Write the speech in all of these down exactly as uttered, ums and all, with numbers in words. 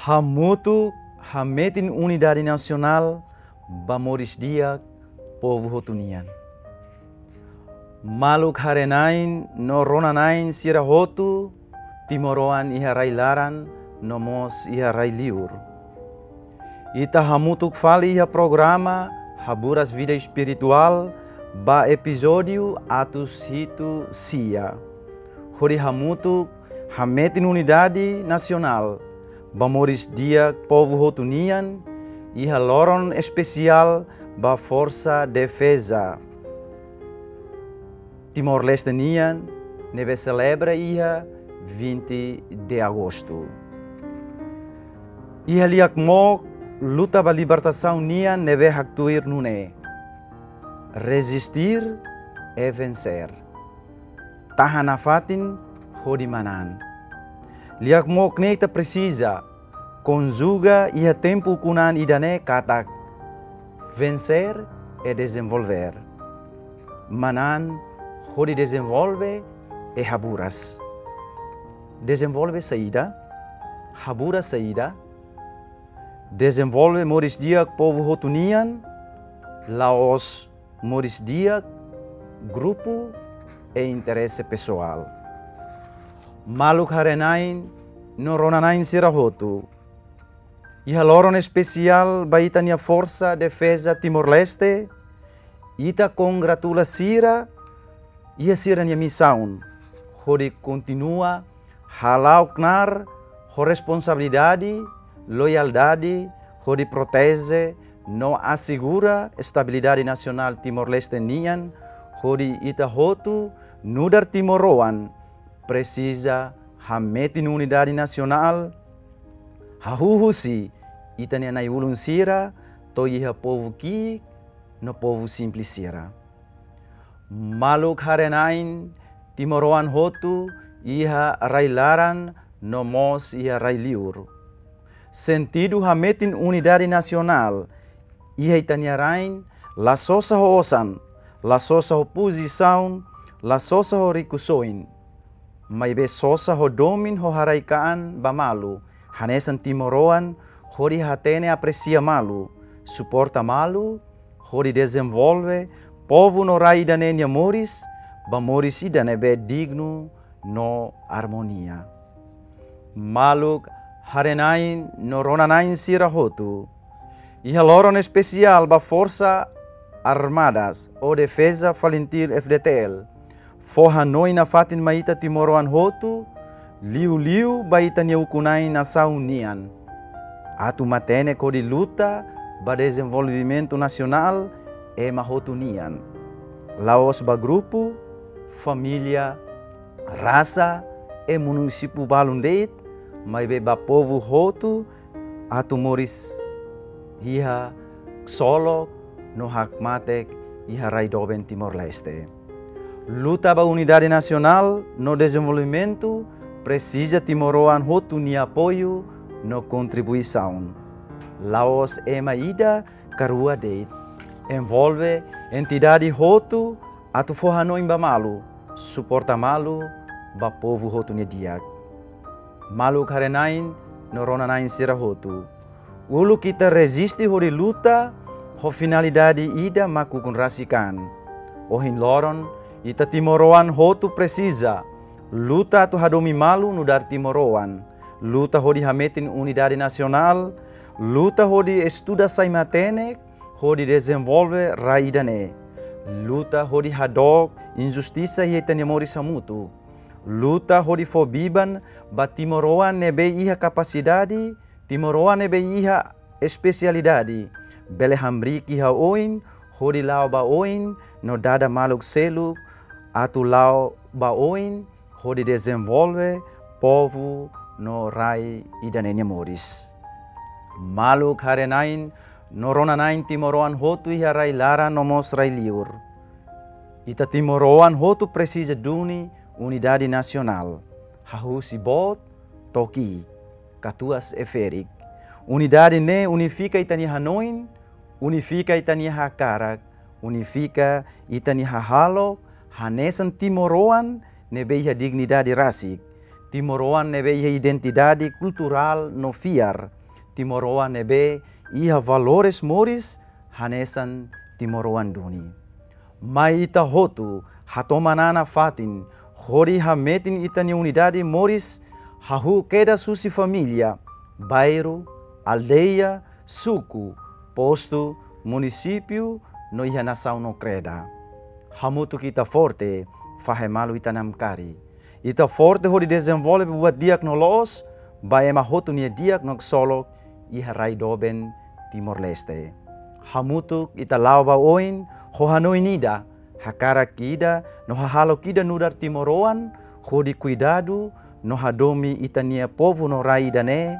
Hamutuk hametin unidade nasionál ba moris di'ak povu hotu nian. Maluk haree-na'in no rona-na'in sira hotu, timoroan iha rai-laran no mós iha rai-liur. Ita hamutuk fali iha programa Haburas Vida Espirituál ba epizódiu atus hitu sia. Hodi hamutuk hametin unidade nasionál ba moris di'ak povu hotu nian, iha loron espesiál ba Forsa Defeza Timor-Leste nian, ne'ebé selebra iha vinte de agosto. Iha liafuan luta ba libertasaun nian ne'ebé haktuir nune'e: Resistir é vencer. Tahan nafatin hodi manán. Liafuan ne'e ita presiza konjuga iha tempu ukun-an ida-ne'e katak: vencer é desenvolver. Manán hodi dezenvolve é haburas. Dezenvolve saida? Haburas saida? Dezenvolve moris di'ak povu hotu nian, la'ós moris di'ak grupu e interese pesoál. Maluk haree-na'in no rona-na'in sira hotu, iha loron espesiál ba ita-nia Forsa Defeza Timor-Leste, ita kongratula sira iha sira-nia misaun hodi kontinua hala'o knaar ho responsabilidade, loialdade, hodi proteje no asegura estabilidade nasionál Timor-Leste nian, hodi ita hotu nu'udar timoroan presiza hametin unidade nasionál, hahú husi ita-nia na'i-ulun sira to'o iha povu ki'ik no povu simples sira. Maluk haree-na'in, timoroan hotu iha rai-laran no mós iha rai-liur. Sentidu hametin unidade nasionál iha ita-nia rain la sosa ho osan, la sosa ho pozisaun, la sosa ho rikusoin, maibé sosa ho domin ho haraik-an ba malu, hanesan timoroan, hodi hatene, apresia malu, suporta malu, hodi dezenvolve povu no rai ida-ne'e nia moris ba moris ida ne'ebé dignu no armonia. Maluk haree-na'in no rona-na'in sira hotu, iha loron espesiál ba Forsa Armadas ou Defeza Falintil, F D T L, fó hanoin nafatin mai ita timoroan hotu, liuliu ba ita-nia ukun-na'in nasaun nian, atu matenek hodi luta ba dezenvolvimentu nasionál ema hotu nian, la'ós ba grupu, família, rasa, e munisípiu balun de'it, maibé ba povu hotu atu moris iha ksolok no hakmatek iha rai doben Timor-Leste. Luta ba unidade nasionál no dezenvolvimentu presiza timoroan hotu nia apoiu no kontribuisaun. La'ós ema ida ka rua de'it. Envolve entidade hotu atu fó hanoin ba malu, suporta malu ba povu hotu nia di'ak. Maluk haree-na'in no rona-na'in sira hotu, uluk ita reziste hodi luta ho finalidade ida mak ukun rasik an. Ohin loron, ita timoroan hotu presiza luta atu hadomi malu nu'udar timoroan, luta hodi hametin unidade nasionál, luta hodi estuda sai matenek hodi dezenvolve rai ida-ne'e, luta hodi hadook injustisa iha ita-nia moris hamutuk, luta hodi fó biban ba timoroan ne'ebé iha kapasidade, timoroan ne'ebé iha espesialidade, bele hamriik iha oin hodi la'o ba oin no dada maluk seluk atu la'o ba oin hodi dezenvolve povu no rai ida-ne'e nia moris. Maluk haree-na'in no rona-na'in timoroan hotu iha rai-laran no mós rai-liur. Ita timoroan hotu presiza duni unidade nasionál, hahú husi boot to'o ki'ik, katuas e ferik. Unidade ne'e unifika ita-nia hanoin, unifika ita-nia hakarak, unifika ita-nia hahalok, hanesan timoroan ne'ebé iha dignidade rasik, timoroan ne'ebé iha identidade kulturál no fiar, timoroan ne'ebé iha valores moris hanesan timoroan duni. Mai ita hotu hatoman an nafatin hodi hametin ita-nia unidade moris, hahú kedas husi família, bairru, aldeia, suku, postu, munisípiu no iha nasaun no kreda. Hamutuk ita forte, fahe malu ita namkari. Ita forte hodi dezenvolve buat di'ak no loos ba ema hotu nia di'ak no ksolok iha rai doben Timor-Leste. Hamutuk ita la'o ba oin ho hanoin ida, hakarak ida no hahalok ida nu'udar timoroan hodi kuidadu no hadomi ita-nia povu no rai ida-ne'e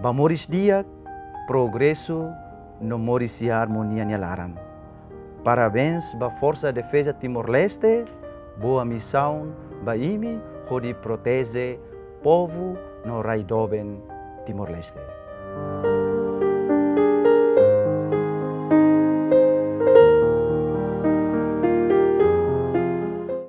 ba moris di'ak, progresu no moris iha armonia nia laran. Parabéns ba Forsa Defeza Timor-Leste, boa misaun ba imi hodi proteje povu no rai doben Timor-Leste.